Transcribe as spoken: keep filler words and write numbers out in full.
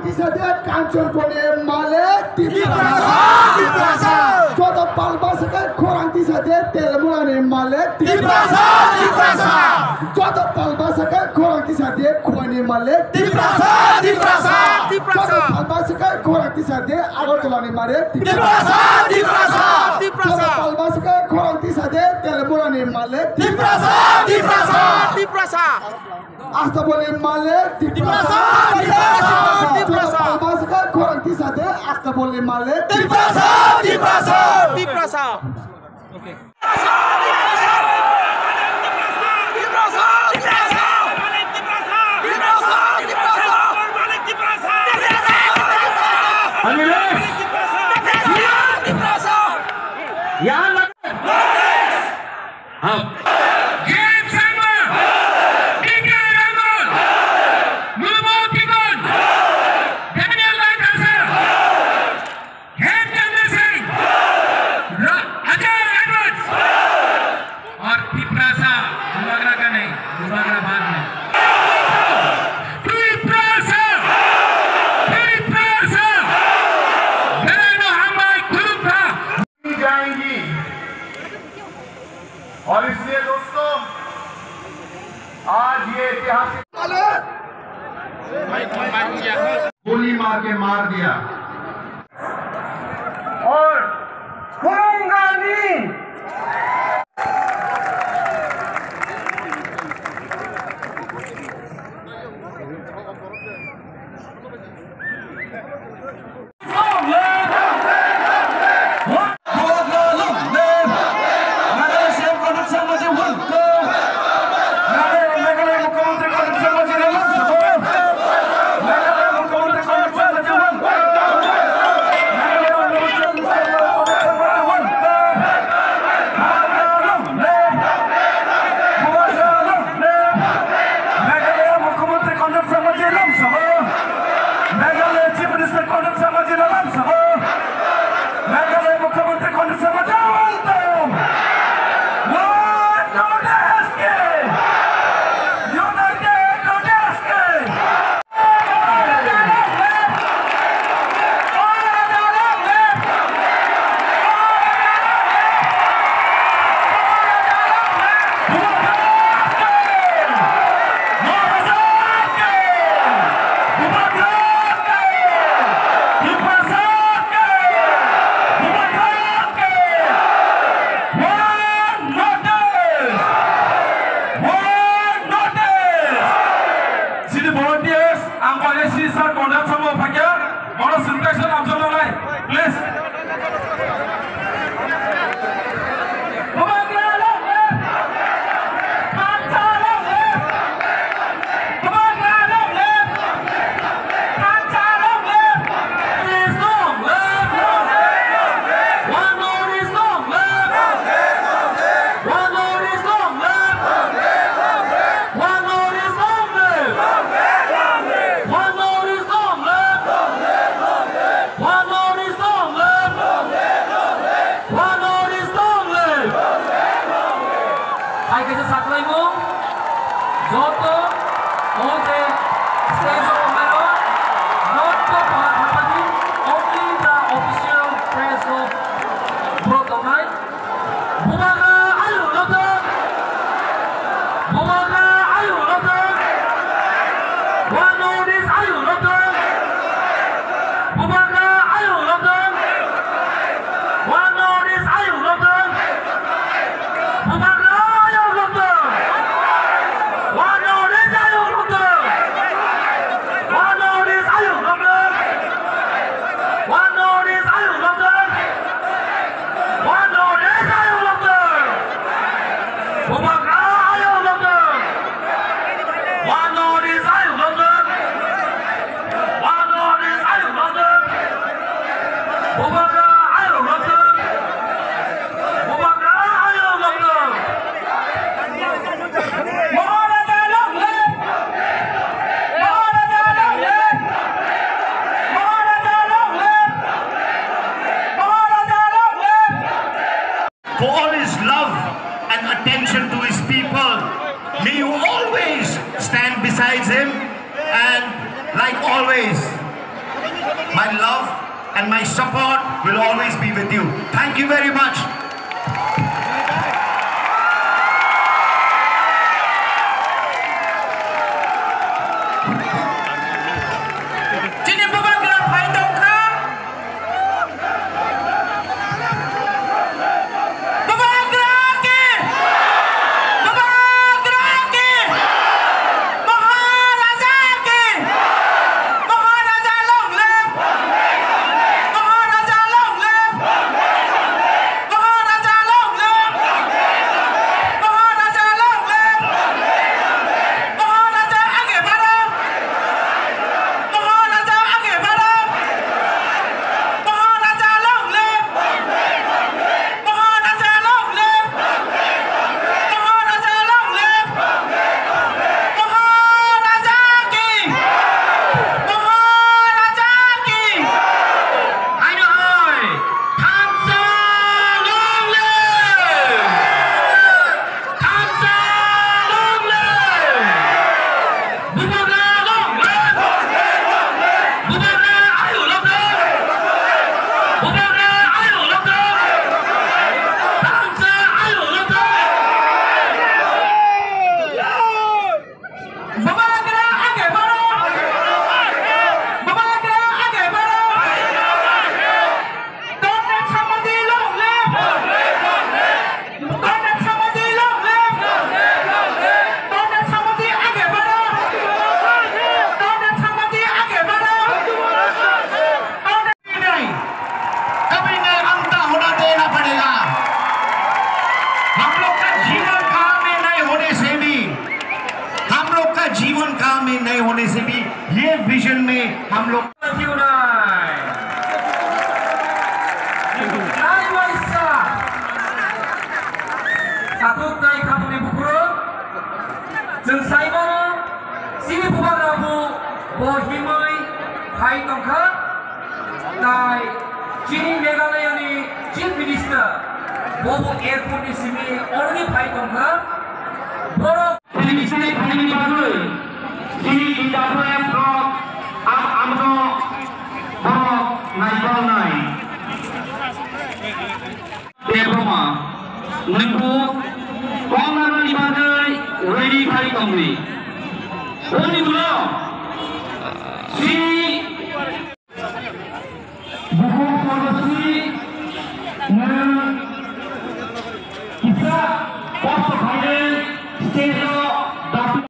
Tisa de Kanchanpurni malik Tiprasa. Tiprasa. Joto palbasa khe khorang tisa de Telamulani malik Tiprasa. Tiprasa. Joto palbasa khe khorang tisa de Khumani malik Tiprasa. Tiprasa. Joto palbasa khe khorang tisa de Agartalani malik Tiprasa. Tiprasa. Joto palbasa khe khorang tisa de Telamulani malik Tiprasa. Tiprasa. Tiprasa. Astabolni malik Tiprasa. Tiprasa, Tiprasa, Tiprasa. Palbasa khe khorang tisa de Astabolni malik Tiprasa. Tiprasa. Tiprasa. Ani les. Yahan lagi. Hap. James Sangma. Tika Rangon. Mumu Tikon. Daniel Langthasa. Hemchandra Singh. Ra-, Ajay Edwards. और तिपरासा, बुबाग्रा का नहीं, बुबाग्रा बाद में। तिपरासा, तिपरासा, मेरा नाम भाई कुरुप था। जाएंगी। और इसलिए दोस्तों, आज ये ऐतिहासिक गोली मार के मार दिया। और खुलूंगा नहीं। Meghalaya Mukhyamantri Conrad Sangma ji lamsao. Meghalaya Chief Minister Conrad Sangma ji lamsao. Meghalaya Mukhyamantri Conrad Sangma ji lamsao. One North East ke. United North East ke. Chini volunteers, ang koine si sir conduct samo phakya, mono selection abjolo nai, please. One North East long live! One North East long live! One North East long live! One North East long live! Hai kaisa saklaimung, joto o je stage o tongnai rok, joto pha thapani, only the official press of bro tongnai. Bubagra ayuk lotong. Bubagra ayuk lotong. One North East ayuk lotong. Bubagra ayuk lotong. One North East ayuk lotong. Bubagra ayuk lotong. One North East ayuk lotong. One North East ayuk lotong. One North East ayuk lotong. One North East ayuk lotong. Bubagra ayuk lotong. One North East ayuk lotong. One North East ayuk lotong. Bubagra ayuk lotong. Bubagra ayuk lotong. Maharaja long live! Maharaja long live! Maharaja long live! Maharaja long live! For all his love and attention to his people, may you always stand beside him and, like always, My love and my support will always be with you. Thank you very much. Chini bubagra phai tongkha. Bubagra ki! Bubagra ki! Maharaja ki! Maharaja long live! Maharaja long live! Maharaja long live! Maharaja long live! Maharaja age baro! Maharaja age baro! Maharaja long live! Maharaja long live! Maharaja long live! Maharaja ki! Maharaja ki! Haino hai! Thansa long live! Thansa long live! Bubagra long live! Bubagra ayo long live! Bubagra ayo long live! Thansa ayo long live! Bubagra age baro! Bubagra age baro! Comrade Sambhaji long live! Comrade Sambhaji long live! Comrade Sambhaji age baro! Comrade Sambhaji age baro! Comrade नहीं, कभी नहीं अंत होना देना पड़ेगा। हम लोग का जीवन काम में नहीं होने से भी, हम लोग का जीवन काम में नहीं होने से भी, ये विजन में हम लोग Thank you, nai. Nai waisa. Sakuk nai khabuni bukhuk. Chwng sai mano, chini bubagra bo, bo himwi phai tongkha. Tai chini Meghalaya ni Chief Minister bo bo airport ni simi already phai tongkha. Borok Chini bising phaini bagwi chini D W F rok ang amno borok naikolnai. Debbarma, nwngbo kok narwkni bagwi ready khai tongdi. Boni ulo chini Bukhuk Pondasri, nwng kisa kosto khainai stage-o